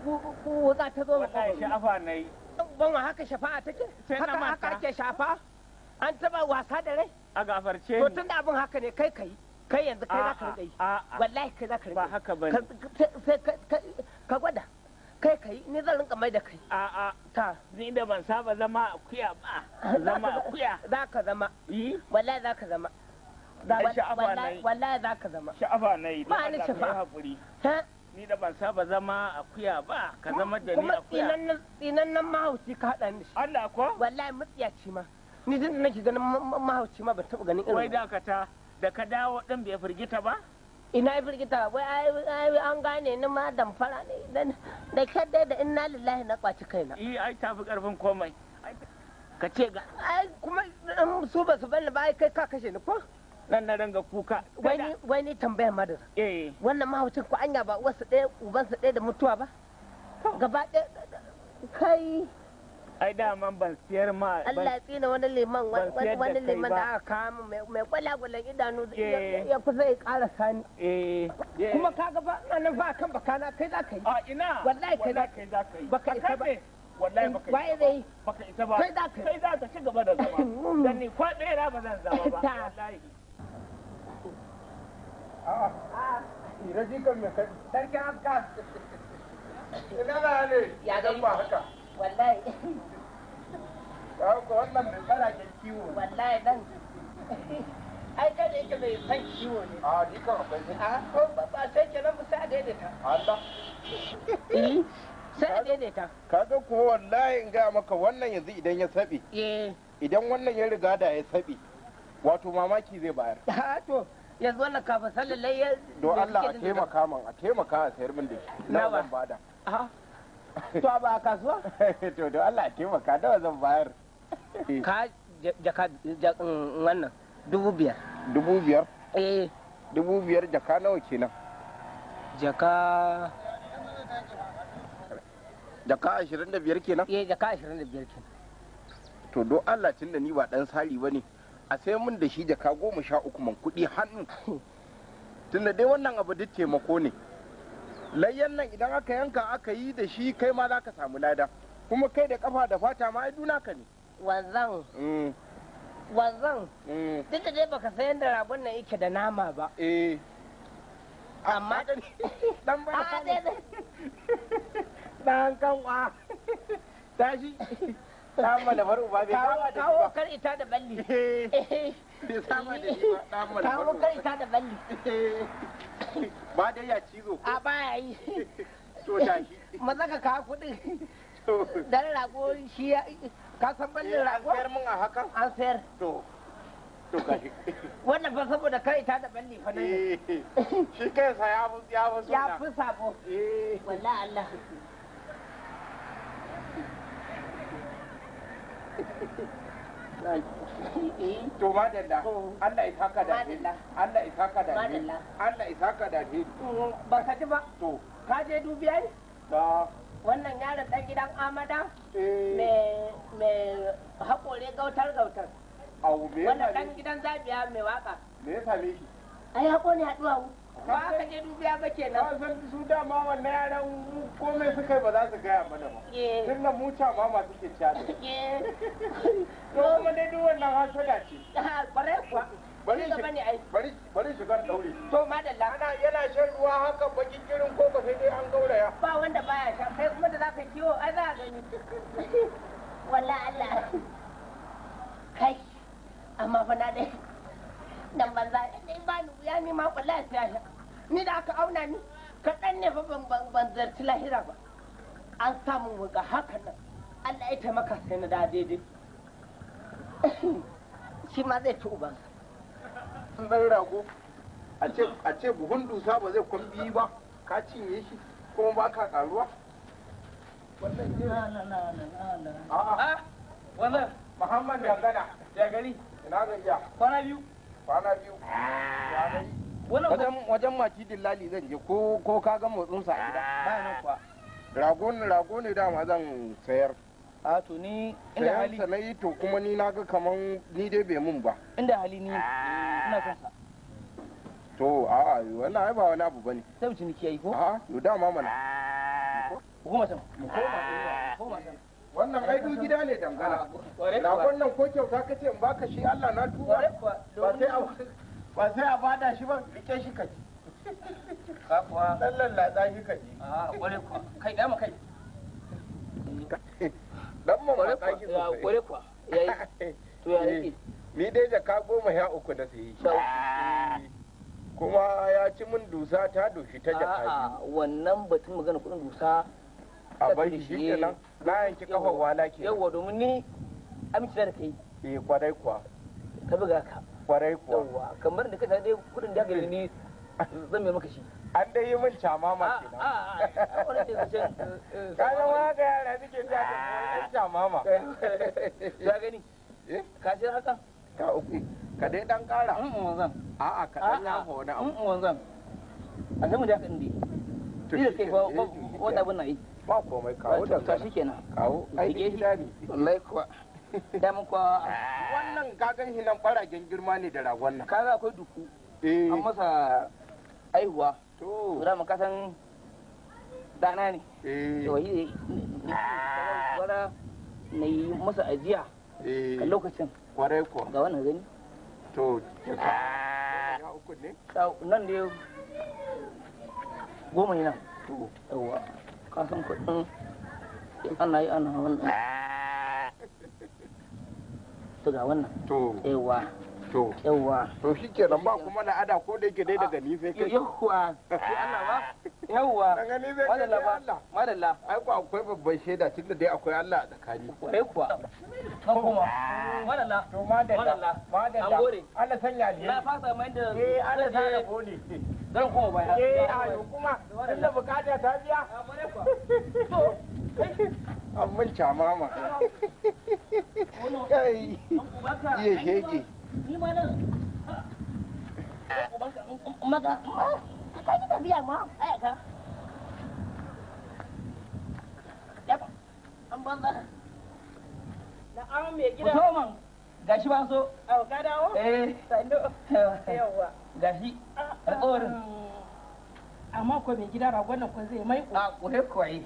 wuka ta zo. Wallahi sha'afa nayi. Ban haka shafa'a take? Haka haka ake shafa? An taba wasa da rai? A gafarce ni. To tun da abin haka ne kai kai. Kai yanzu kai za ka riƙa yi. Wallahi kai za ka riƙa yi. Ba haka bane. Sai ka gwada. Kai kai ni zan rinka mai da kai. A'a. Ta. Ni da ban saba zama akuya ba. Zama akuya. Za ka zama. Wallahi za ka zama. Wallahi za ka zama. Sha'afa na yi. Ba ni shafa'a. Ni da ban saba zama akuya ba, ka zama da ni akuya. Kuma tsinannen mahauci ka haɗa ni. Allah ko? Wallahi mutsiyaci ma. Ni tun da nake ganin mahauci ma ban taɓa ganin irin. Wai dakata, da ka dawo ɗin bai firgita ba? Ina ya firgita, wai ai an gane ni ma damfara ne. Da kadai da inna lillahi na kwaci kaina. Eh ai tafi karfin komai. Ka ce ga. Ai kuma su ba su bani ba ai kai ka kashe ni ko? Nan na ranga kuka. Wai ni tambayar madara. Eh. Wannan mahaucin ko anya ba uwarsa ɗaya ubansa ɗaya da mutuwa ba? Gaba ɗaya kai. Ai daman ban siyar ma. Allah ya tsina wani liman wani liman da aka kama mai gwalagwalan idanu ya kusa ya ƙara sani. Eh. Kuma ka ga ba nan fa kan bakana kai za ka yi. A ina. Wallahi kai za ka yi. Baka isa ba. Wallahi baka isa ba. Baka isa ba. Kai za ka yi. Kai za ka ci gaba da zama. Dan ni kwa ɗaya ba zan zama ba. Wallahi. A'a, ira jikan mai kaɗi. Sarkin Afgas. Ina za ne? Ya gani ba haka. Wallahi. Ko wannan mai faraken kiwo. Wallahi dan. Ai kada yake mai san kiwo ne. A ni kan akwai sai. A ko ba sai kenan ba sai a daidaita. Allah. Eh. Sai a daidaita. Kaga ko wallahi in ga maka wannan yanzu idan ya sabe. Eh. Idan wannan ya riga da ya sabe. Wato mamaki zai bayar. Ha to. Yanzu wannan kafin sallar layya. Don Allah a taimaka man, a taimaka a sayar min da shi. Nawa zan bada. To ba a kasuwa? To don Allah a taimaka nawa zan bayar. Ka jaka wannan 5,000. 5,000? Eh. 5,000 jaka nawa kenan? Jaka Jaka 25 kenan? Eh jaka 25 kenan. To don Allah tunda ni ba dan sari bane. A sai mun da shi jaka 13 man kuɗi hannu. Tunda dai wannan abu duk taimako ne. Layyan nan idan aka yanka aka yi da shi kai ma za ka samu lada. Kuma kai da kafa da fata ma ai duna ka ne. Wanzan. Wanzan. Duk da dai baka san yadda ragon nan yake da nama ba. Eh. Amma dan ba dan kanwa. Tashi. Dan malafar uba bai saba da shi ba. Kawo kar ita da balli. Bai saba da shi ba. Dan malafar Kawo kar ita da balli. Ba dai ya cizo ko? A baya yi. To tashi. Maza ka kawo kuɗin. Dan rago shi ya ka san ballin rago? An sayar mun a hakan? An sayar. To. To kashi. Wannan fa saboda kar ita da balli fa nan. Shi kansa ya fi ya fi Ya fi sabo. Wallahi Allah. To madalla, Allah ya saka da alheri. Allah ya saka da alheri. Allah ya saka da alheri. Ba ka ji ba. To. Ka je dubiya ne? Da. Wannan yaron dan gidan Amada? Me haƙore gautar gautar. Au me Wannan dan gidan Zabiya mai waka. Me ya same shi? Ai haƙo ne haɗuwa wu. Ba ka je dubiya ba kenan. Ka san su dama wannan yaran komai suka yi ba za su gaya mana ba. Tun da mu ca ma suke ca da. To kuma dai duk wannan hasada ce. Kwarai kuwa. Bari bari shigar daure. To madalla. Ana yana shan ruwa haka bakin kirin koko sai dai an gauraya. Ba wanda baya sha kai kuma da zaka kiwo ai za a gani. Wallahi Allah. Kai amma fa na dai dan banza dai ba ni wuya ni ma wallahi sai sha. Ni da aka auna ni kaɗan ne fa ban zarci lahira ba. An samu wuka hakan nan. Allah ya taimaka sai na da daidai. Shi ma zai ci ubansa. Dan rago a ce buhun dusa ba zai kwan biyu ba ka cinye shi kuma ba ka karuwa. A'a. Wannan Muhammad Dangana. Ya gari. Ina gajiya. Kwana biyu. Kwana biyu. Ya gari. Wajen mati dillali zan je ko ka ga motsin sa a gida. Ba nan kuwa. Rago ne rago ne dama zan sayar. A to ni inda hali. Sayan sa nayi to kuma ni naga kaman ni dai bai mun ba. Inda hali ni ina son sa. To a'a wannan ai ba wani abu bane. Sai mu ciniki yayi ko? A'a to dama mana. Goma can. Mu koma inuwa. Koma can. Wannan ai duk gida ne dangana. Ragon nan ko kyauta kace in baka shi Allah na tuba. Ba sai a ba sai a bada shi ba, rike shi ka ci. Ka kuwa. Dan lallatsa shi ka ci. A kware kuwa. Kai dama kai. Dan man matsa shi sosai. Kware kuwa. Yayi. To ya yake? Ni dai jaka 13 na sayi. Kuma ya ci min dusa ta doshi ta jaka biyu. Wannan batun magana kuɗin dusa. A bar shi kenan. Na yanki kafar wala kenan. Yawwa domin ni amince da kai. Eh kwarai kuwa. Ka buga ka. Kwarai kuwa. Yawwa kamar da ka dai kuɗin da ka ni zan mai maka shi. An dai yi min camama kenan. A wannan ce zancen. Ka ga ma ga yara suke ta da camama. Ya gani? Ka sayar haka? Ka uku. Ka dai dan kara. Wanzan. A'a ka dan yafa wani abu. Wanzan. A sai mu da haka din. Ni da kai fa wanda abin na yi. Ba komai kawo da to shikenan. Kawo ai gida ne. Wallahi kuwa. Daman kuwa wannan ka gan shi nan baragen girma ne da ragon nan. Kaga akwai duku. Eh. An masa aihuwa. To. Dama ka san dana ne. Eh. To yi wara na yi masa ajiya. Eh. A lokacin. Kwarai kuwa. Ga wannan gani. To, ya uku ne? Nan da 10 ne nan. To. Yawwa. Ka san kuɗin ana yi ana wannan. To ga wannan. To. Yawwa. To. Yawwa. To shi kenan ba kuma la'ada ko da yake dai daga ni sai kai. Yawwa. Sai Allah ba. Yawwa. Daga ni sai kai sai Allah. Madalla. Ai ko akwai babban shaida tunda dai akwai Allah a tsakani. Kwarai kuwa. Kan koma. Madalla. To madalla. Madalla. An gode. Allah sanya alheri. Na fasa mai da. Eh Allah sa rabo ne. Zan koma baya. Eh ayo kuma tunda bukata ta biya. To. An mun camama. Kai. Iya shege. Ni ma nan. Maka. Ka ji tafiya ma. Ai ka. An banza. Na'am mai gida. Musamman gashi ba so. Au ka dawo? Eh. Sannu. Yawwa. Gashi. Alƙawarin. Amma ko mai gida ragon nan ko zai mai A kore kwaye.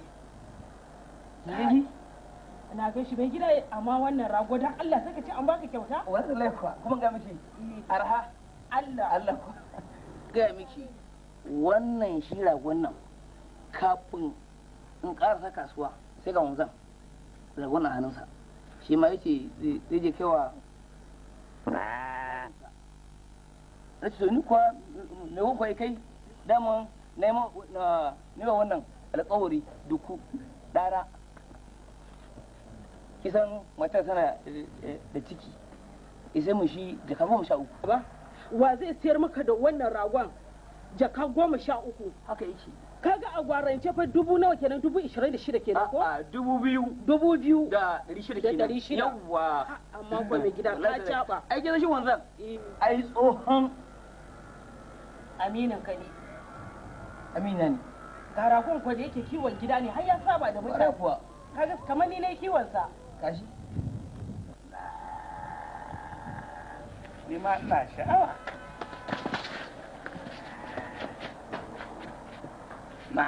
Na ga shi mai gida amma wannan rago dan Allah sai ka ce an baka kyauta? Wallahi kuwa kuma ga miki arha. Allah. Allah kuwa. Ga miki wannan shi ragon nan kafin in karasa kasuwa sai ga wanzan ragon na hannunsa. Shi ma yace zai je kaiwa na ce to ni kuwa me kuwa kai daman na yi wannan alƙawari duku ɗara kisan matar tana da ciki isai mu shi jaka 13 Ba wa zai siyar maka da wannan ragon jaka 13? Haka yake. Kaga a gwarance fa dubu nawa kenan, 26,000 kenan ko? A 2,000. 2,000. Da 600 kenan. Da 600. Yawwa. Amma ko mai gida ka caɓa. Ai gidan shi wanzan. Ai tsohon aminin ka ne. Amina ne. Ga ragon ko da yake kiwon gida ne har ya saba da mutane. Kuwa. Kaga kamar ni ne kiwon sa. Kashi. Ni ma ina sha'awa. Ma.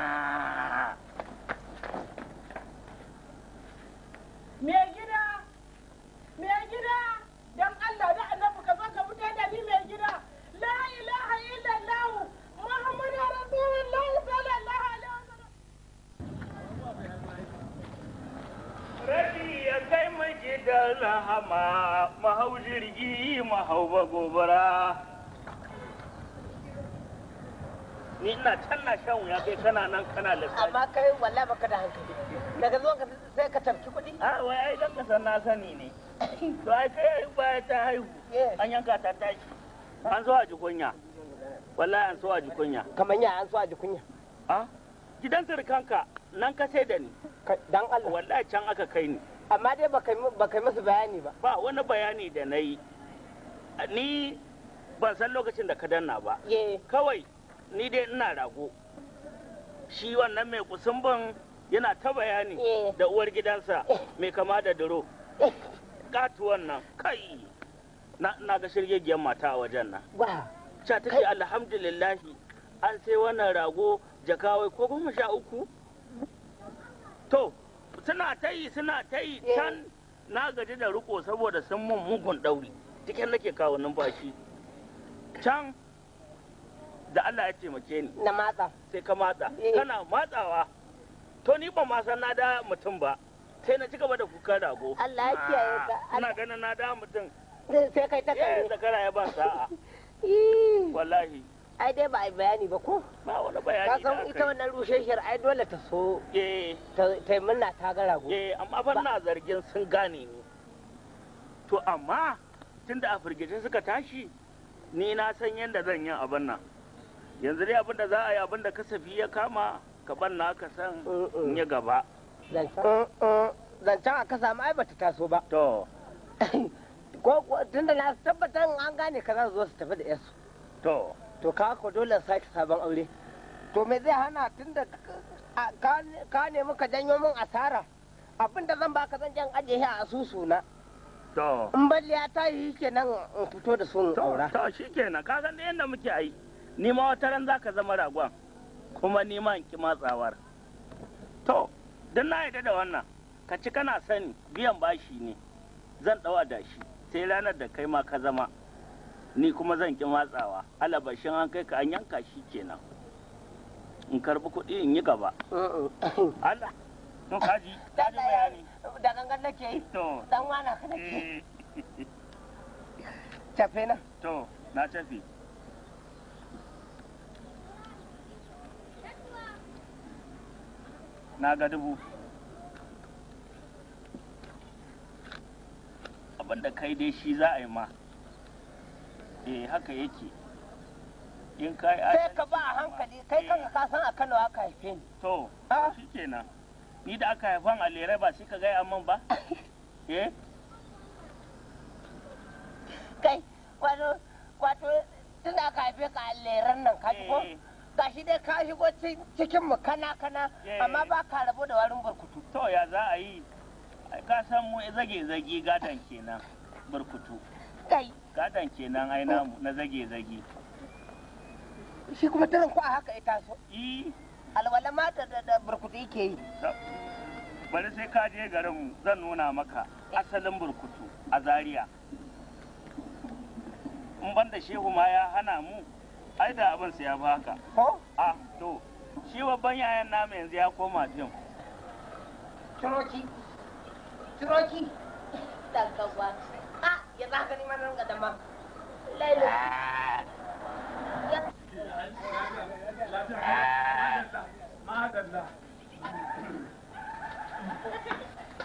Me gida! Me gida! Dan Allah da Annabi ka zo ka fita da ni mai gida. La ilaha illallah Muhammadu Rasulullah sallallahu alaihi wasallam. Rabi ya kai mu gidan rahama, mahau jirgi, mahau ba gobara. Ni ina can na shan wuya kai kana nan kana lissafi. Amma kai wallahi baka da hankali. Daga zuwan ka sai ka tafki kuɗi. A wai ai dan ka san na sani ne. To ai kai baya ta haihu. An yanka ta tashi. An so a ji kunya. Wallahi an so a ji kunya. Kamar ya an so a ji kunya. A gidan surukanka nan ka sai da ni. Dan Allah. Wallahi can aka kai ni. Amma dai baka yi musu bayani ba. Ba wani bayani da na yi. Ni ban san lokacin da ka danna ba. Kawai ni dai ina rago. Shi wannan mai kusumbin yana ta bayani da uwar gidansa mai kama da duro. Katuwan nan kai na ga shirgegiyar mata a wajen nan. Cha take alhamdulillahi an sai wannan rago jakawai ko 13. Suna ta yi suna ta yi can na gaji da riko saboda sun mun mugun ɗauri. Cikin nake kawo numfashi. Can da Allah ya taimake ni. Na matsa. Sai ka matsa. Kana matsawa. To ni ban ma san na da mutum ba. Sai na ci gaba da kukan rago. Allah ya kiyaye ka. Ina ganin na da mutum. Sai kai ta kare. Zakara ya ban sa'a. Wallahi. Ai dai ba a bayani ba ko? Ba wani bayani. Ka san ita wannan rusheshiyar ai dole ta so. Ta yi murna ta ga rago. Eh amma fa na zargin sun gane ni. To amma tunda a firgice suka tashi ni na san yadda zan yi abin nan. Yanzu dai abin da za a yi abin da kasafi ya kama ka ban na ka san in yi gaba. Zancen a kasa ma ai bata taso ba. To. Ko tunda na tabbatar an gane ka za su zo su tafi da yasu. To. To ka ko dole sake sabon aure. To me zai hana tunda ka nemi ka janyo min asara? Abin da zan baka zan jan ajiye a asusu na. To. In balliya ta yi kenan in fito da sun aura. To shikenan ka san da yadda muke ai. Ni ma wata ran zaka zama ragon kuma ni ma in ki matsawar. To dan na yarda da wannan ka ci kana sani biyan bashi ne zan dawa da shi sai ranar da kai ma ka zama ni kuma zan ki matsawa alabashin an kai ka an yanka shi kenan in karbi kuɗi in yi gaba. Allah to kaji kaji bayani da gangan nake yi. To dan wana ka nake. Tafe na. To na tafi. Na ga dubu. Abinda kai dai shi za a yi ma. Eh haka yake. In kai sai ka ba a hankali kai kanka ka san a Kano aka haife ni. To shikenan. Ni da aka haifan a Lere ba sai ka gaya min ba? Eh? Kai wato wato tun da aka haife ka a Leren nan ka ji ko? Gashi dai ka shigo cikin mu kana kana amma ba ka rabo da warin burkutu. To ya za a yi? Ka san mu zage zage gadan kenan burkutu. Kai. Gadan kenan ai namu na zage zage. Shi kuma tarin ko a haka ya taso. Alwala ma da burkutu yake yi. Bari sai ka je garin mu zan nuna maka asalin burkutu a Zaria. In banda shehu ma ya hana mu ai da abin sai ya baka. Ko? A to shi babban yayan namu yanzu ya koma fim. Turoki. Turoki. Dan kawwa. Ah, ya za ka nima nan ga dama. Lailo. Madalla.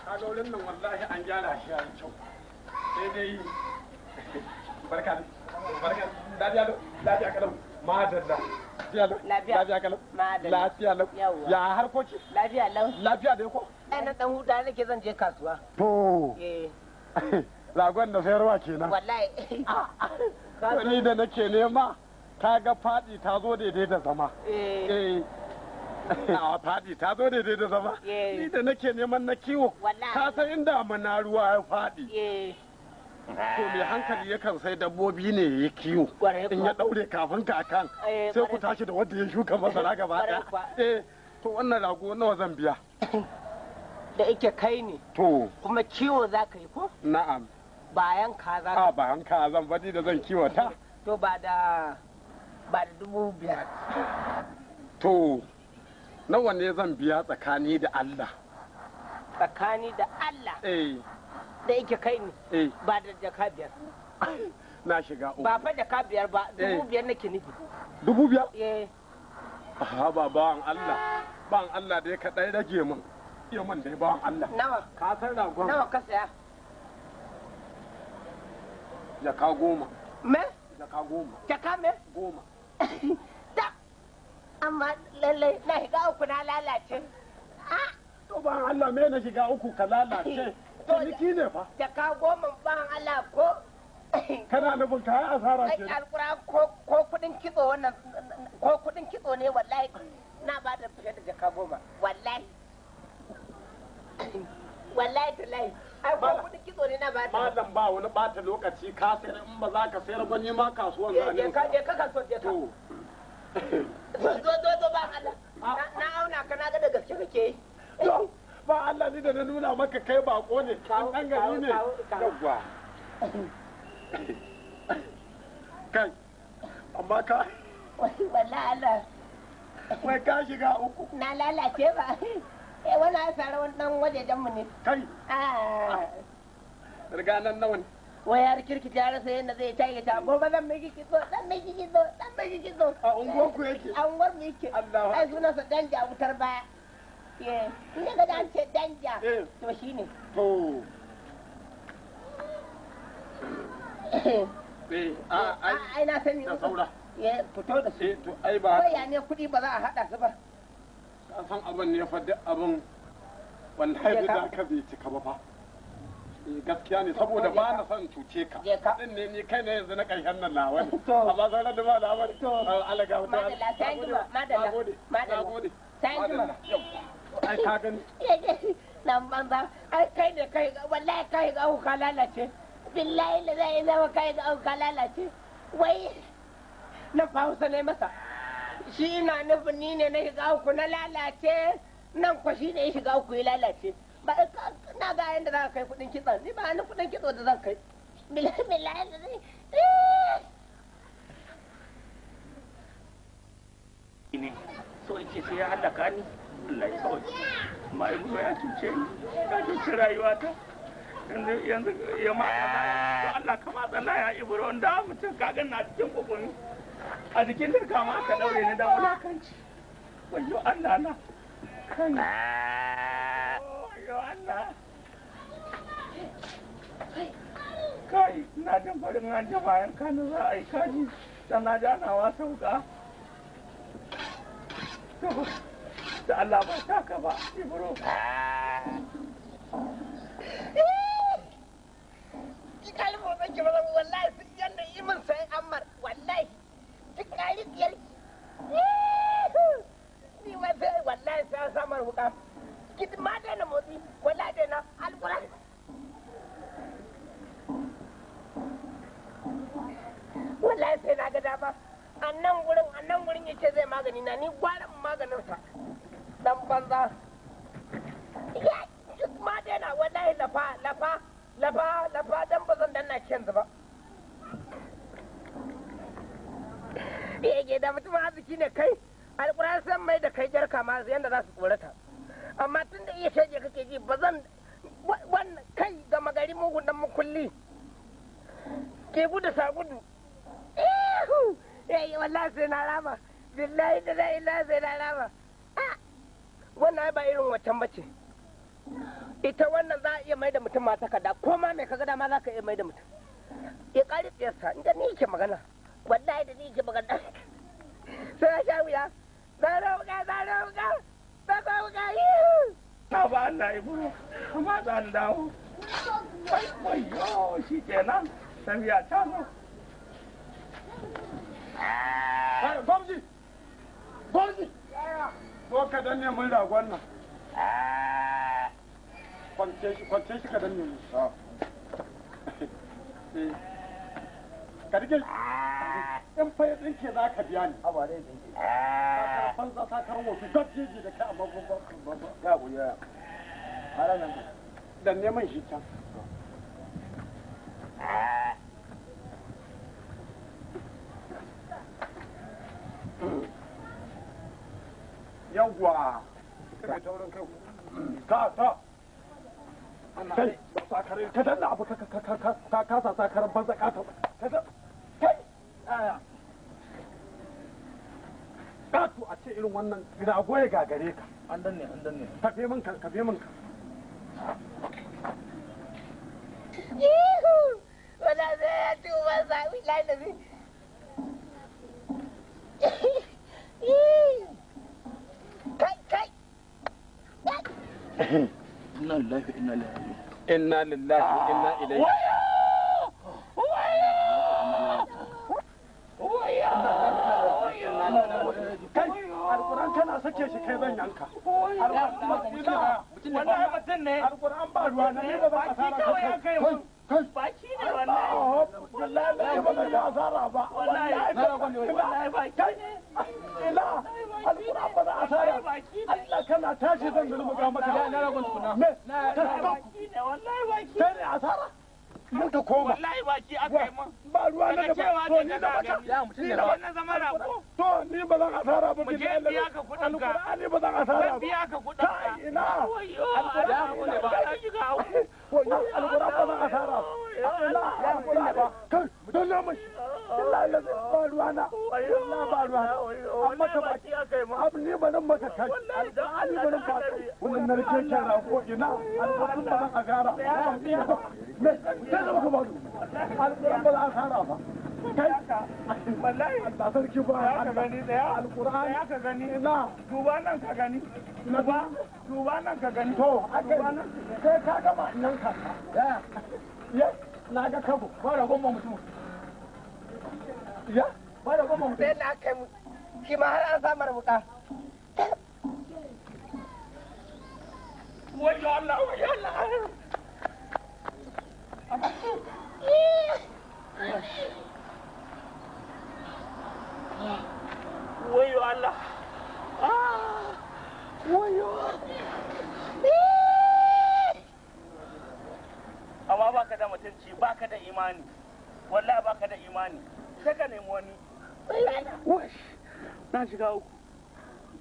Kalolin nan wallahi an gyara shi ya kyau. Sai dai barka barka lafiya lau lafiya kalau madalla. Lafiya kalau. Lafiya lau. Ya harkoki? Lafiya lau. Lafiya dai ko? Ai na dan huta nake zan je kasuwa. To. Eh. Ragon da sayarwa kenan. Wallahi. Ni da nake nema ta ga fadi ta zo daidai da zama. Eh. A fadi ta zo daidai da zama. Ni da nake neman na kiwo. Ka san inda mana ruwa ya fadi. To mai hankali yakan sai dabbobi ne ya kiwo. In ya daure kafin kakan sai ku tashi da wanda ya shuka masara gaba ɗaya. Eh to wannan rago nawa zan biya? Da ike kai ne. To. Kuma kiwo za ka yi ko? Na'am. Bayan ka za ka. A bayan ka zan bari da zan kiwata. To ba da 5,000. To nawa ne zan biya tsakani da Allah? Tsakani da Allah? Eh. Da yake kai ne? Eh. Ba da jaka 5. Na shiga uku. Ba fa jaka 5 ba, 5,000 nake nufi. 5,000? Eh. Ha ba bawan Allah. Bawan Allah dai ka dai rage min. Iya man dai bawan Allah. Nawa? Ka san ragon. Nawa ka saya? Jaka 10. Me? Jaka 10. Jaka me? 10. Ta. Amma lallai na shiga uku na lalace. To ban Allah me na shiga uku ka lalace. Ciniki ne fa. Jaka 10 ban Allah ko. Kana nufin kayan asara ke. Ai alƙura ko kudin kitso wannan ko kudin kitso ne wallahi na ba da fiye da jaka 10 wallahi. Wallahi tallahi. Ai ko kudin kitso ne na ba da. Malam ba wani bata lokaci ka sayar in ba za ka sayar ba ni ma kasuwan za ne. Je ka kasuwan je ka. Zo zo zo ba Allah. Na auna ka na ga da gaske kake yi. Ba Allah ni da na nuna maka kai bako ne, ɗan gari ne. Yawwa. Kai, amma ka Wallahi Allah. Wai ka shiga uku. Na lalace ba. Eh, wannan asara wani dan wajejen mu ne. Kai. Ah. Riga nan nawa ne? Wai har kirkita ya rasa yadda zai tayi ta gobe zan miki kitso, zan miki kitso, zan miki kitso. A unguwar ku yake? A unguwar mu yake. Allahu Ai sunansa danja wutar baya. Eh, in ka ga an ce danja, to shine. To. Eh, a ai na sani. Da saura. Ya fito da su. Eh, to ai ba. Ko ya ne kuɗi ba za a haɗa su ba. Ka san abin ne fa duk abin wallahi da ka bai cika ba fa. Gaskiya ne saboda ba na son cuce ka. Din ne ni kai ne yanzu na ƙarshen nan nawa ne. Amma sauran da ba na bari. Allah ga mutum. Madalla, sai anjima, madalla. Madalla. Sai anjima. Ai ka gani. Nan banza, ai kai ne kai wallahi kai ga ka lalace. Billahi la zai zama kai ga ka lalace. Wai na fa ne masa. Shi na nufin ni ne na shiga uku na lalace. Nan kwa shi ne ya shiga uku ya lalace. Ba na ga yanda za ka kai kudin kitson, ni ba ni kudin kitso da zan kai. Billahi billahi ne so yake sai ya halaka ni. Allah ya sauke. Amma Ibro ya cuce ni, ya cuce rayuwata. Yanzu yanzu ya ma to Allah ka matsa na ya Ibro da mutum ka ga na cikin kokoni. A jikin dirka ma aka daure ni dan wulakanci. Wayyo Allah na. Kai. Wayyo Allah. Kai, ina jin farin an ji bayan kanu za a yi kaji, dan na ji ana wasa wuka. Da Allah ba taka ba, Ibro. Ki kalmo zan ki ba wallahi sun yanda yi min sai Ammar wallahi. Ki kali biyar. Ni ma sai wallahi sai an samar wuka. Ki ma daina motsi wallahi daina alquran. Wallahi sai na ga dama. A nan gurin yace zai magani na ni gwara maganin sa. Dan banza. Ya ma daina wallahi lafa lafa lafa lafa dan bazan danna ki yanzu ba. Yake da mutum arziki ne kai alƙur'an san mai da kai jarka ma yanda za su tsorata. Amma tun da iya shege kake ji ba zan wannan kai gama gari mugun dan mukulli. Ke gudu sa gudu. Ihu! Yayi wallahi sai na rama. Billahi da la ilaha sai na rama. Wannan ba irin wancan bace. Ita wannan za a iya mai da mutum ma takarda ko ma mai kaga dama za ka iya mai da mutum. Ya ƙari tsiyarsa inda ni yake magana. Wallahi da ni yake magana. Sai ya sha wuya. Zara wuka, zara wuka, zara wuka, ihu! Na ba Allah Ibro, amma zan dawo. Wayyo, shi kenan, tafiya ta zo. Gwamji! Gwamji! Zo ka danne mun ragon nan. Kwance shi ka danne mun. Ka rike in fa ya tsinke za ka biya ni. Aba dai tsinke. Sakarar banza sakarar wofi gabjeji da kai amma babba. Ya guri ya. Har nan. Danne mun shi can. Yawwa. Ka ta. Kai sakarin ka danna abu ka ka kasa sakarin banza ka ta. Kai. Aya. Katu a ce irin wannan rago ya gagare ka. An danne an danne. Kafe min ka kafe min ka. Ihu! Wala sai ya ci ubansa wallahi da zai. Kai kai. Inna lillahi wa inna ilaihi raji'un. Inna lillahi wa inna ilaihi. Kai, Alƙur'an kana sake shi kai zan yanka. Wallahi mutum ne. Alƙur'an ba ruwa na ne ba za a asara kawai aka yi mun. Kai, Baki ne wallahi. wallahi ba zan yi asara ba. Wallahi. Wallahi baki ne. Ina. Alquran ba za a asara. Allah kana tashi zan zulmuga maka. Na ragon tukuna. Me? Na baki ne wallahi baki. Sai ne asara. Mun ka koma. Wallahi baki aka yi mun. Ba ruwa na gaba. To ni na baka. Ya mutum ne Ni na zama rago. To ni ba zan asara ba. Mu je biya ka kuɗin ka. Alqur'ani ba zan asara Zan ba. biya ka kuɗin ka. Kai ina. Wayyo. Ya mutum ne ba. Na shiga uku. Wayo alqur'an ba zan asara ba. Ina alqur'an ba. Kai don na mashi. Billahi lazi ba ruwa na. Wallahi ba ruwa na. Amma ka baki aka yi mun. abu ni ba nan maka kai. Alqur'ani ba nan ba kai. Wannan narkeken rago ina. Alqur'an ba zan asara. Me? Sai da maka ba. Alqur'an ba zan asara ba. Kai. Wallahi. Allah sarki ba. Ya ka gani tsaya. Alqur'an. Ya ka gani. Ina. Duba nan ka gani. Duba. Duba nan ka gani. To, aka sai ka gama nan ka. Ya. Ya, na ga kabo. Ba ragon ba mutum. Ya, Ba ragon ba mutum. Sai na kai mu. Shi ma har an samar wuka. Wayyo Allah, wayyo Allah. Wayyo Allah. Ah! Wayyo. Amma baka da mutunci, baka da imani. Wallahi baka da imani. Sai ka nemi wani. Wash. Na shiga uku.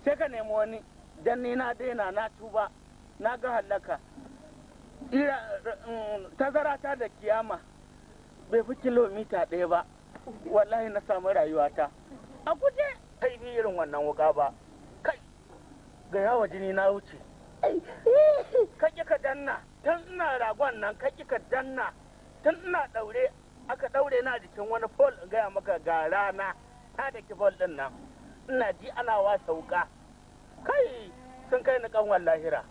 Sai ka nemi wani. Dan ni na daina na tuba. Na ga halaka. Ira tazara ta da kiyama bai fi kilomita ɗaya ba. Wallahi na samu rayuwata. A guje kai bi irin wannan wuka ba. Kai ga yawa jini na wuce. Ka ƙi ka danna tun ina ragon nan ka ƙi ka danna tun ina ɗaure aka ɗaure na jikin wani pole in gaya maka ga rana ta da ki pole ɗin nan ina ji ana wasa wuka kai sun kai ni kanwan lahira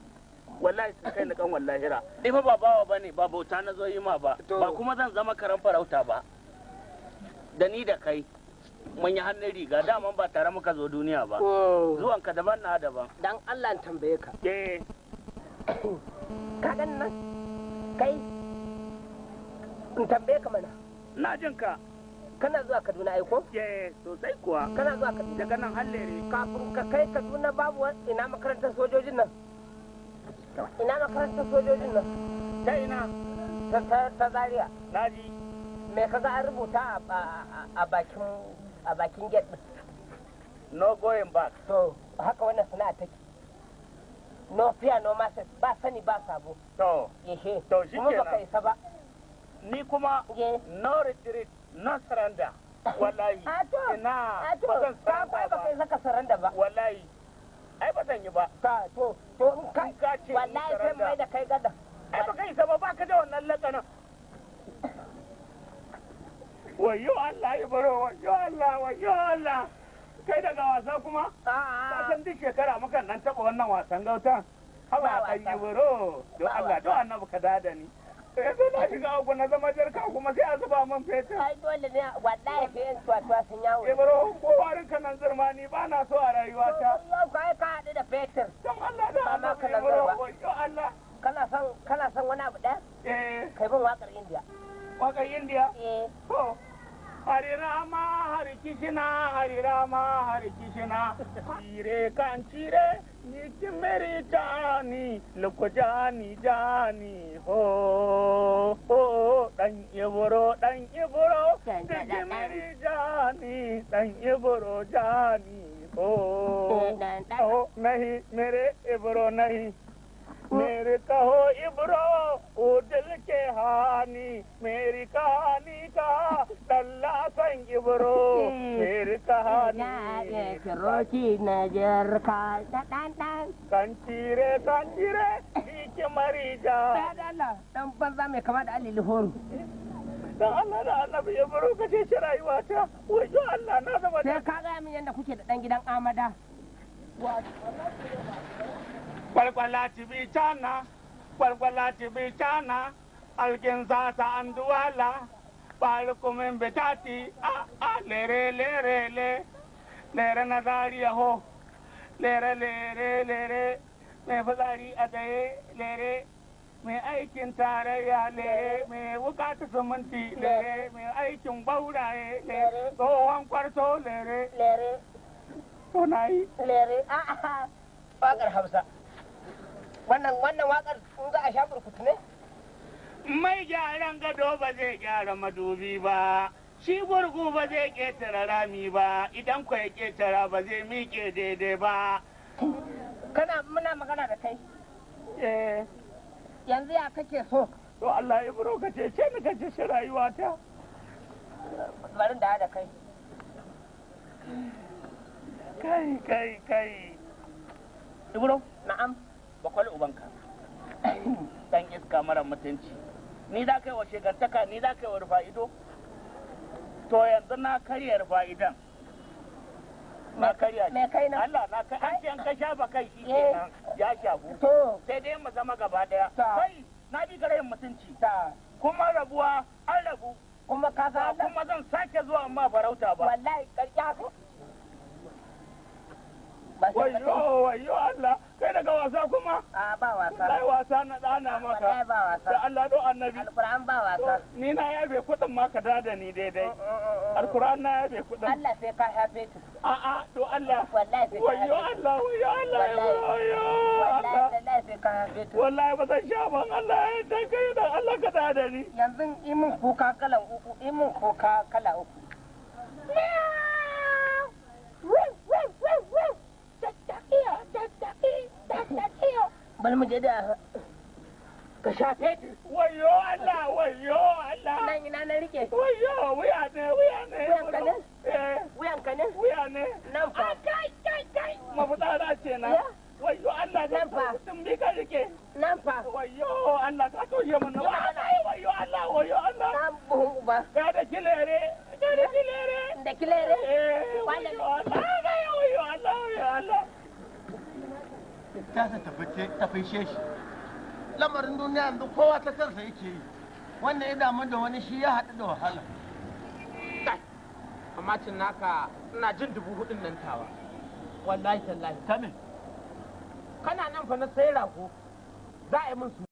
wallahi sun kai ni kanwan lahira ni fa ba bawa bane ba bauta na zo yi ma ba ba kuma zan zama karan farauta ba da ni da kai mun yi hannun riga daman ba tare muka zo duniya ba zuwanka daban na daban Dan Allah in tambaye ka. eh Ka gan nan? Kai? In tambaye ka mana. na jin ka Kana zuwa Kaduna ai ko? eh sosai kuwa Kana zuwa Kaduna. daga nan hallere Kafin ka kai Kaduna babu ina makarantar sojojin nan. Ina makarantar sojojin nan. Ta ina Ta Zaria. naji Me kaga an rubuta a bakin a bakin gate din? No going back. To haka wannan sana'a take. No fear no mercy, ba sani ba sabo. To Ehe. To, Kuma shikenan. baka isa ba. Ni kuma no retreat no surrender. Wallahi. A to. Ina A to. ba zan Ka kwai surrender baka ba. isa ka surrender ba. Wallahi. Ai ba zan yi ba. Ka to to in ka In ka ce in wallahi sai surrender. mai da kai gada. Ai baka isa ba baka da wannan lakanin. Wayo Allah ya baro wayo Allah wayo Allah. Kai daga wasa kuma? Ka san duk shekara mukan nan taba wannan wasan gautan. Haba Ba kan wasa. yi baro. Don Ba Allah wasa. don annabi ka dada ni. Yanzu na shiga uku na zama jarka kuma sai a zuba min fetur. Ai dole ne wallahi sai yan tuwa sun yawo. Ibro ko warin kanan zirma ni ba na so a rayuwata. Yau ka ka haɗu da fetur. Don Allah da Ba ma annabi kanan Ibro zirma. wayo Allah. Kana son wani abu ɗaya? Eh Kai bin waƙar Indiya. wakar India. Eh. To Hare Rama Hare Krishna Hare Rama Hare Krishna. Cire kan cire ni ki meri jani luk jani jani ho ho dan Ibro dan Ibro ni ki meri jani dan Ibro jani ho. ओ नहीं मेरे इब्रो नहीं मेरे कहो इब्रो ओ दिल के हानि मेरी कहानी का लल्ला संग इब्रो मेरी कहानी Roki na jarka da ɗan ɗan. कंचीरे कंचीरे बीच मरी जा Ɗaya da Allah ɗan banza mai kama da Ali Lihoro. Dan Allah da Annabi Ibro ka ce shi rayuwata wajo Allah na zama Sai ka gaya min yadda kuke da ɗan gidan Amada. Kwalkwala ci cana, kwalkwala ci cana, alkin sasa an duwala, ɓarikumin bitati, a a lere lere le, lere na zariya ho, lere lere lere, mai fitsari a tsaye lere, mai aikin tarayya lere, mai bukata siminti lere, mai aikin bauraye lere, tsohon kwarto lere. Lere. To na yi. Lere a'a wakar Hausa. Wannan wakar in za a sha burkutu ne? Mai gyaran gado ba zai gyara madubi ba. Shi gurgu ba zai ƙetare rami ba, idan kwa ya ƙetara ba zai miƙe daidai ba. Kana muna magana da kai. Eh. Yanzu ya kake so? To Allah ya buro ka cece ni ka cece rayuwata. Bari da da kai. Kai kai kai. Ibro? Na'am. Bakwal ubanka. Dan iska mara mutunci. Ni za ka yi wa shegantaka, ni za ka yi wa rufa ido. To yanzu na karya rufa idan. Na karya shi. Me kai na? Allah na kai an ce an ka shafa kai shi kenan ya shafu. To. Sai dai mu zama gaba daya. Kai na bi karayin mutunci. Kuma rabuwa an rabu. Kuma ka san Allah. Kuma zan sake zuwa amma farauta ba. Wallahi karya ko. Wayo wayo Allah kai daga wasa kuma? A ba wasa. Kai wasa na dana maka. Wallahi ba wasa. Da Allah do annabi. Alquran ba wasa. Ni na yabe kudin ma ka da ni daidai. Alquran na yabe kudin. Allah sai ka yabe tu. A a to Allah. Wallahi sai ka wayo Allah wayo Allah wayo Allah. Wallahi sai ka yabe tu. Wallahi ba zan sha ban Allah ya dan kai da Allah ka da ni. Yanzu yi mun kuka kala uku, yi mun kuka kala uku. Bari mu je da ka shafe tu. Wayo Allah, wayo Allah. Nan ina na rike. Wayo, wuya ne, wuya ne. Wuyan ka ne? Eh. Wuyan ka ne? Wuya ne. Nan fa. Kai, kai, kai. Mafitsara ce na. Wayo Allah, nan fa. Mutum bi ka rike. Nan fa. Wayo Allah, ka toshe mun na. Wayo Allah, wayo Allah. Na buhun uba. Ga da kilere, ga da kilere. Da kilere? Eh. Wayo Allah, wayo Allah, wayo Allah. Tasa tafishe shi lamarin duniya yanzu kowa ta kansa yake yi wannan ya damu da wani shi ya haɗu da wahala. Amma cin naka ina jin 4,000 nan tawa wallahi tallahi ta me kana nan fa na sai rago za a yi min su.